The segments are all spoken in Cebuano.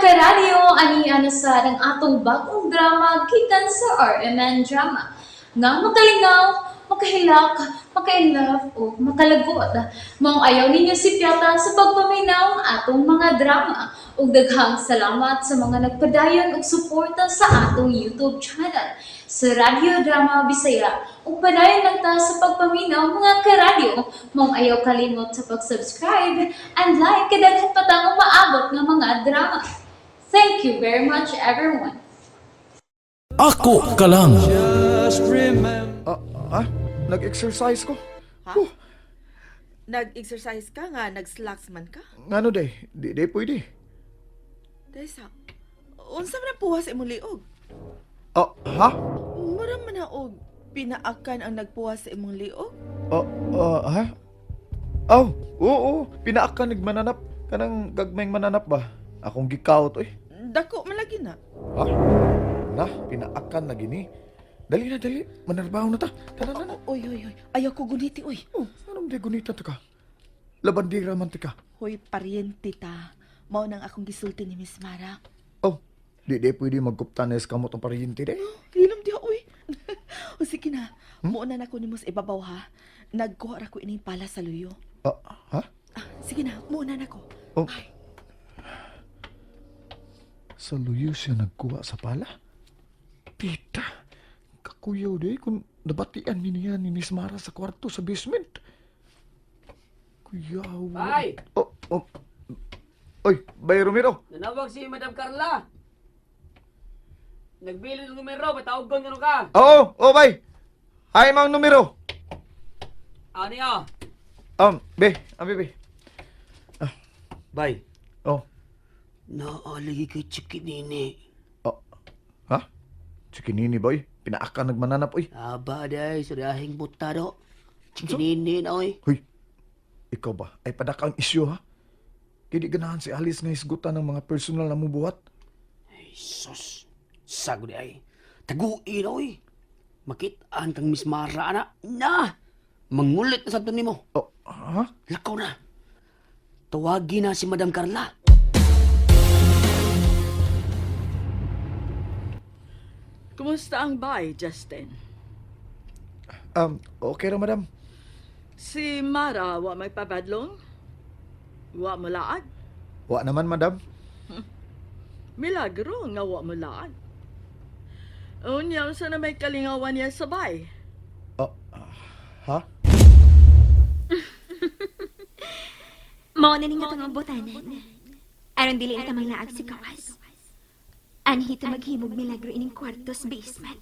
Karadyo, ani na sad ang atong bagong drama gikan sa RMN Drama. Nga makalingaw, makahilak, maka-inlove o makalagot. Maong ayaw ninyo sipyata sa pagpaminaw ang atong mga drama. Ug daghang salamat sa mga nagpadayon og suporta sa atong YouTube channel sa Radyo Drama Bisaya. Ug padayon lang ta sa pagpaminaw, mga karadyo. Maong ayaw kalimot sa pag-subscribe and like kay daghan pa tang umaabot nga mga drama. Thank you very much, everyone. Ako ka lang. Ah, ah, nag-exercise ko. Ha? Huh. Nag-exercise ka nga, nag-slacks man ka? Ngano day? Di day pwede. Daysa, unsa man ang puwas imong liog? Ah, ha? Mura man na og pinaakan ang nagpuwas sa imong liog? Ah, ah, ha? Oh, oo, pinaak ka nagmananap. Kanang gagmayng mananap ba? Akong gikaot, oy. Dako man lagi na. Ha? Na, pinaakan na gini. Dali na, dali. Manarbaho na ta. Tara na na. Oy, oy, oy. Ayaw ko guniti, oy. Oh, anong di gunita ta ka? Labandira man ta ka. Hoy, paryente ta. Mao nang akong gisulti ni Miss Mara. Oh, di di pwede magkupta na kamot ang paryente day. Hilom diha, oy. O sige na, muuna na ko nimo sa ibabaw ha. Nagkuha ra ko ining pala sa luyo. Ah, ha? Ah, sige na, muuna na ko. Oh. Ay. Sa luyo siya nagkuha sa pala? Tita, kakuyaw day kung nabatian ni niya ni Miss Mara sa kwarto sa basement. Kuyaw. Bay! Oh, oh. Oy, Bay Romero. Nanawag si Madam Carla. Nagbili ng numero, patawag ko ka. Oo, oh, bay. Hi, mang numero. Ano ya? Be, be, be. Bay. Oh. Naalagi kay Chikinini. Oh. Ha? Chikinini, boy. Pinaaka nagmananap, oy. Aba, day, surahing butado. Chikinini na, oy. Hoy, ikaw ba? Ay padaka ang isyu, ha? Kaya di ganahan si Alice nga hisgutan ng mga personal na mubuhat. Ay, sus. Sago di ay. Taguin, oy. Makitaan kang Miss Mara, ana. Na! Mangulit na sa nimo. Oh, ha? Lakaw na. Tawagin na si Madam Carla. Kumusta ang bay, Justin? Okay ra, madam. Si Mara wa may pabadlong? Wa mo laad? Wa naman, madam. Milagro nga wa mo laad. Unya unsa na may kalingawan niya sa bay? Oh, ha? Mao na ning atong butanan. Aron dili na tamang laag si Kawas. Anhi ta maghimog milagro ining kwarto sa basement.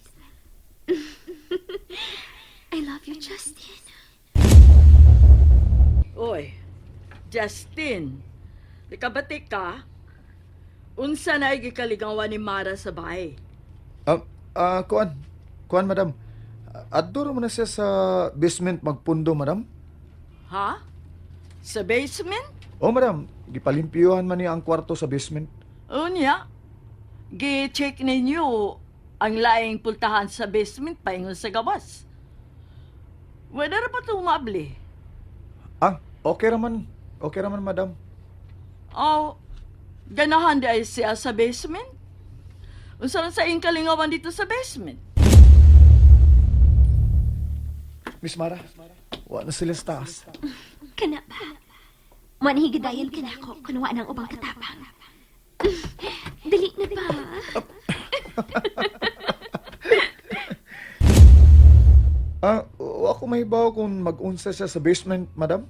I love you, Justin. Oy, Justin, nakabati ka? Unsa na gikaligawan ni Mara sa bay? Kuan. Kuan, madam. Adto ra man na siya sa basement magpundo, madam. Ha? Sa basement? Oh, madam. Gipalimpiyuhan man niya ang kwarto sa basement. Unya, gi-check ninyo ang laing pultahan sa basement paingon sa gawas. Wala ra pa ito umabli. Ah, okay ra man. Okay ra man, madam. Oh, ganahan di ay siya sa basement? Unsa man sa iyong kalingawan dito sa basement? Miss Mara, wa na sila sa taas. Kana ba? Mo na higidayon ka nako kun wa nang ubang katapang. Dali na ba? Ah, wa ko mahibaw kung mag-unsa siya sa basement, madam.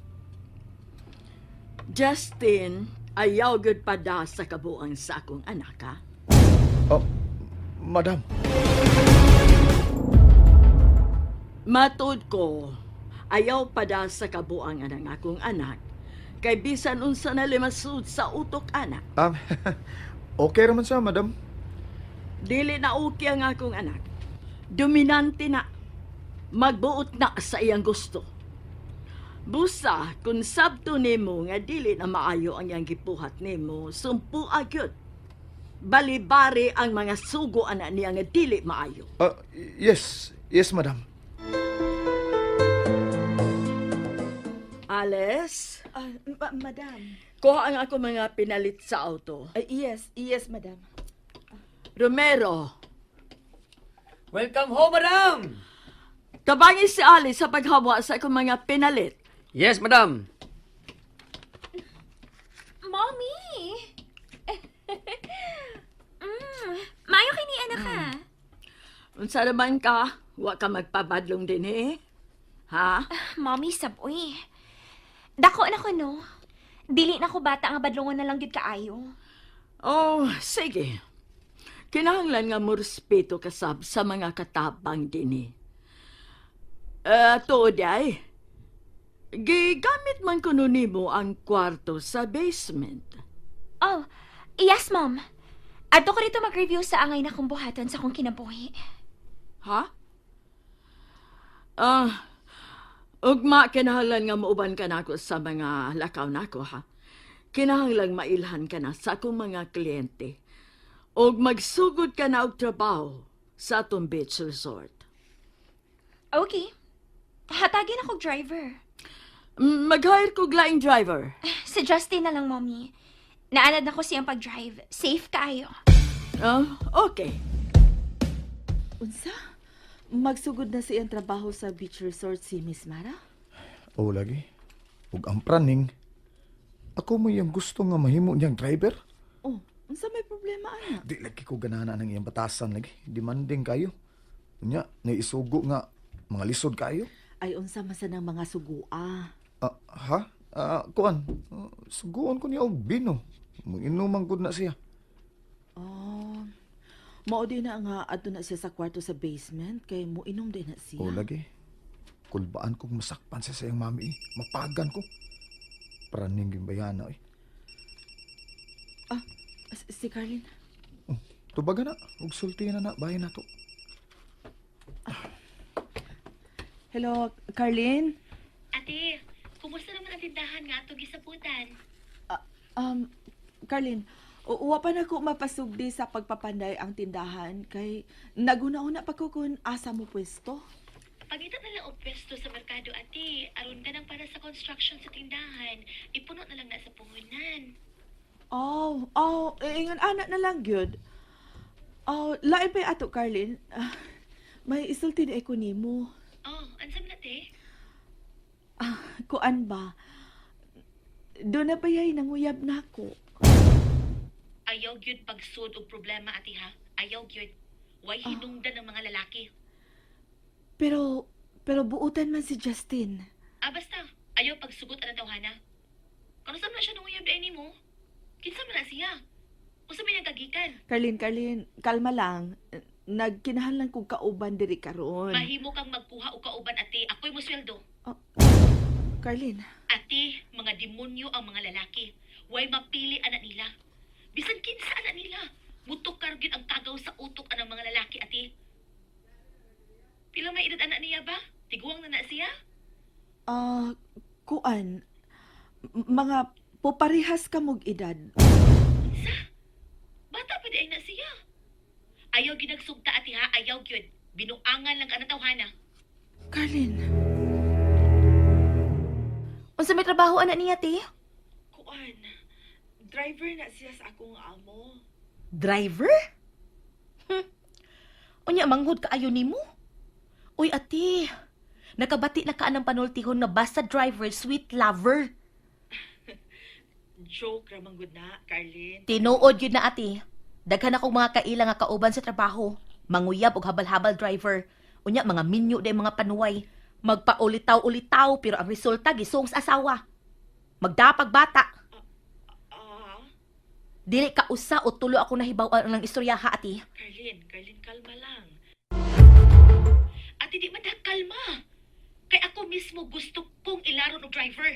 Justin, ayaw gud pada sa kabuang sa akong anak, ha? Oh, madam. Matud ko, ayaw pada sa kabuang anang akong anak. Kay bisan unsa na limasud sa utok anak. Okay ra man siya, madam. Dili na okay ang akong anak. Dominante na. Magbuot na sa iyang gusto. Busa, kung sabto nimo nga dili na maayo ang iyang gipuhat nimo, sumpo agyod. Balibari ang mga sugo ana niya nga dili maayo. Ah, yes. Yes, madam. Alice, Ah, madam. Kuha ang ako mga pinalit sa auto. Ay, yes, madam. Romero, Welcome home, madam! tabangi si Ali sa paghawa sa akong mga pinalit. Yes, madam. Mommy! Maayo kay ni anak ha. Unsa naman ka, wa ka magpabadlong din eh. Ha? Mommy, saboy. Dako na ko, no? Dili na ko bata nga badlongon na lang gyud kaayo. Oh, sige. Kinahanglan nga mo respeto ka sab sa mga katabang dinhi. Eh, tuod ay. Gigamit man kuno nimo ang kwarto sa basement. Oh, yes, Mom. Adto ko rito mag-review sa angay na kong buhaton sa akong kinabuhi. Ha? Ah, ugma kinahanglan nga muuban ka nako sa mga lakaw nako ha. Kinahanglan mailhan ka na sa akong mga kliyente. Og magsugod ka na og trabaho sa atong beach resort. Okay. Hatagin ako driver. Mag-hire ko laing driver. Si Justin na lang, Mommy. Naanad na ko siyang pag-drive. Safe kaayo. Ah, okay. Unsa? Magsugod na siyang trabaho sa beach resort si Miss Mara? Oo lagi. Ug ang praning, ako mo yung gusto nga mahimo niyang driver. Oh, unsa may problema ana? Di lagi ko ganana ng iyang batasan lagi. Demanding kayo. Unya, naisugo nga mga lisod kayo. Ay, unsa man sa nang mga sugua. Ah, ha? Ah, kuan. Suguon ko niya og bino. Muinuman gud na siya. Oh, mao din na nga adto na siya sa kwarto sa basement kay moinom din na siya. Oo lagi. Kulbaan kong masakpan siya sa iyang mami. Eh. Mapagan ko. Praning yung bayana eh. Ah, si Carlin. Oh, tubaga na. Ug sulti na na. Bahay na to. Hello, Carlin. Ate, kumusta naman ang tindahan nga atong gisaputan? Ah, Carlin, uwa pa na ko mapasugdi sa pagpapanday ang tindahan kay naguna-una pa ko kung asa mo pwesto. Pangita na lang og pwesto sa merkado, ate. Aron ka nang para sa construction sa tindahan. Ipuno na lang na sa puhunan. Oh, ingon anak na lang gyud. Oh, lain pa ato Carlin. Ah, may isulti di ko nimo. Oh, unsa man ate? Ah, kuan ba? Doon na pa yay nanguyab na ako. Ayaw gyud pagsud og problema, ate ha. Ayaw gyud. Way hinungdan ng mga lalaki. Pero pero buutan man si Justin. Ah, basta. Ayaw pagsugot ang tawhana. Kano sa man na siya nanguyab dai nimo? Kinsa man na siya? Unsa man iyang kagikan? Carlin, Carlin, kalma lang. Nagkinahanglan kog kauban diri karon. Mahimo kang magkuha og kauban, ate. Ako'y mosweldo. Carlin, Ate, mga demonyo ang mga lalaki. Way mapili anak nila. Bisan kinsa anak nila. Mutukar gyud ang kagaw sa utok anang mga lalaki, ate. Pila may edad anak niya ba? Tiguang na na siya? ah, kuan, mga poparehas ka mog edad. Sa? Bata pa di ay na siya. Ayaw gyud nagsugta, ate ha. Ayaw gyud. Binuangan lang ka ng tawhana. Carlin, Unsa may trabaho anak niya, te? kuan, driver na siya sa akong amo. Driver? Unya, manghod kaayo nimo? Uy, ate, nakabati na ka ng panultihon na basta driver, sweet lover. Joke ra man gud na, Carlin. Tinuod yun na, ate. Daghan akong mga kaila nga kauban sa trabaho. Manguyab og habal-habal driver. Unya, mga minyo day mga panuway. Magpaulitaw-ulitaw, pero ang resulta gisong sa asawa. Magdapag bata. Ah, Dili ka usa o tulo ako nahibaw-an ng istorya ha, ate. Carlin, Carlin, kalma lang. Ate, di man da kalma. Kay ako mismo gusto kong ilaron og driver.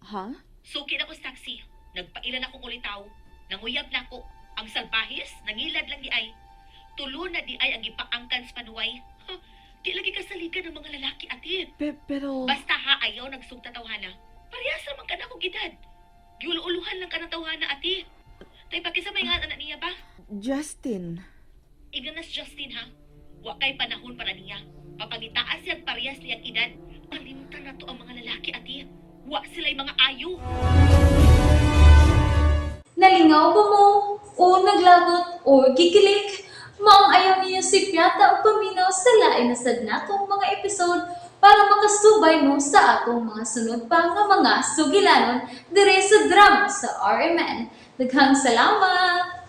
Ha? Suki na ko sa taxi. Nagpailan akong ulitaw. Nanguyab na ako. Ang salbahis, nangilad lang di ay. Tulo na di ay ang gipaangkan sa panuway. Huh, di lagi kasaligan ng mga lalaki, ate. Pero Basta ha, ayaw nagsugta tawhana. Parehas naman ka na akong edad. Giulo-uluhan lang ka ng tawhana, ate. Tay, pakisa may nga anak niya ba? Justin, Ignan na si Justin, ha? Wa kay panahon para niya. Papangitaas siyang parehas niyang edad. Palimtan na to ang mga lalaki, ate. Wa sila'y mga ayo. Nalingaw ba mo? O naglagot o gikilig? Maong ayaw niyo si Piata o paminaw sa lain na sad natong mga episode para makasubay mo sa atong mga sunod pa nga mga sugilanon dire sa drama sa RMN. Daghang salamat!